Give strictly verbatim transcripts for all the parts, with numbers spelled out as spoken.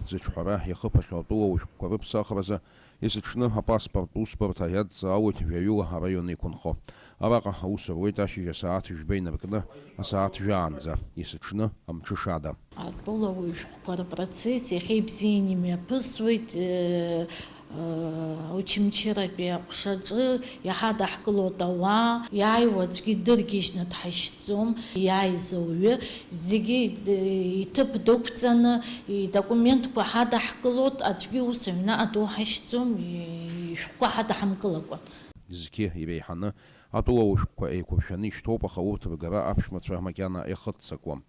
зыҿҳәара иахыԥахьоу атәылауаҩ шәҟәқәа рыԥсахразы есыҽны апаспорттә усбарҭа иадҵаауеит жәаҩыла араион еиқәынхо. Араҟа аус руеит ашьыжь асааҭ жәба инаркны асааҭ жәаанӡа, есыҽны амҽышада. Атәылауаҩ шәҟәқәа рпроцесс иахьа ибзианы имҩаԥысуеит, э, э, Очамчыратәи аҟәшаҿы иаҳа даҳкылоит ауаа, иааиуа аӡәгьы дыргьежьны дҳашьҭӡом, иааиз ауаҩы зегьы, э, иҭыԥ дықәҵаны, идокументқәа ҳадаҳкылоит, аӡәгьы ус аҩнаҟа доуҳашьҭӡом, ишәҟәқәа ҳадаҳамкылакәа. Зқьы иреиҳаны атәылауаҩ шәҟәқәа еиқәыршәаны ишьҭоуп, аха урҭ ргара аԥшәмацәа макьана иахыццакуам.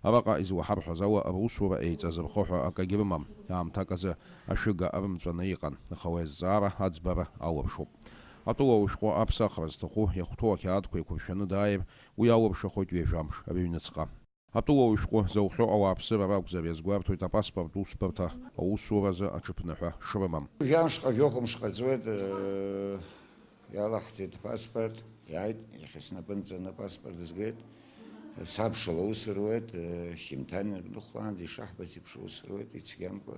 Араҟа излаҳарҳәаз ала, русура еиҵазырхо ҳәа акагьы рымам. Аамҭак азы ашәыга арымҵәаны иҟан, аха уи азҵаара аӡбара алыршоуп. Атәылауаҩ шәҟәы аԥсахра зҭаху иахәҭоу ақьаадқәа еиқәыршәаны дааир, уи алыршахоит ҩажәа мш рыҩныҵҟа. Атәылауаҩ шәҟәы заухьоу ауааԥсыра ракәзар, иазгәарҭоит апаспорт усбарҭа аусуразы аҽыԥныҳәа шрымам. Жәамшҟа, жәохәымшҟа ҵуеит, э, иалаҳҵеит апаспорт, иааит, иахьа снапынҵаны апаспорт згеит, сабшала аус руеит, э, хьымҭан ирныхәлаанӡа ишаҳбац еиԥш аус руеит, ицәгьамкәа.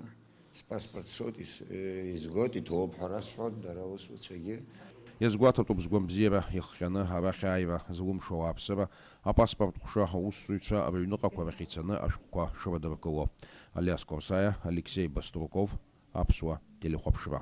Спаспорт цоит, ис-, э, изгоит, иҭоуп ҳәа расҳәоит дара аусуцәагьы. Иазгәаҭатәуп згәамбзиара ихҟьаны арахь ааира злымшо ауааԥсыра апаспорт ҟәша аусзуҩцәа рыҩныҟақәа рахь ицаны ашәҟәқәа шрыдыркыло. Алиас Корсаиа, Алексеи Баструков, Аԥсуа телехәаԥшра.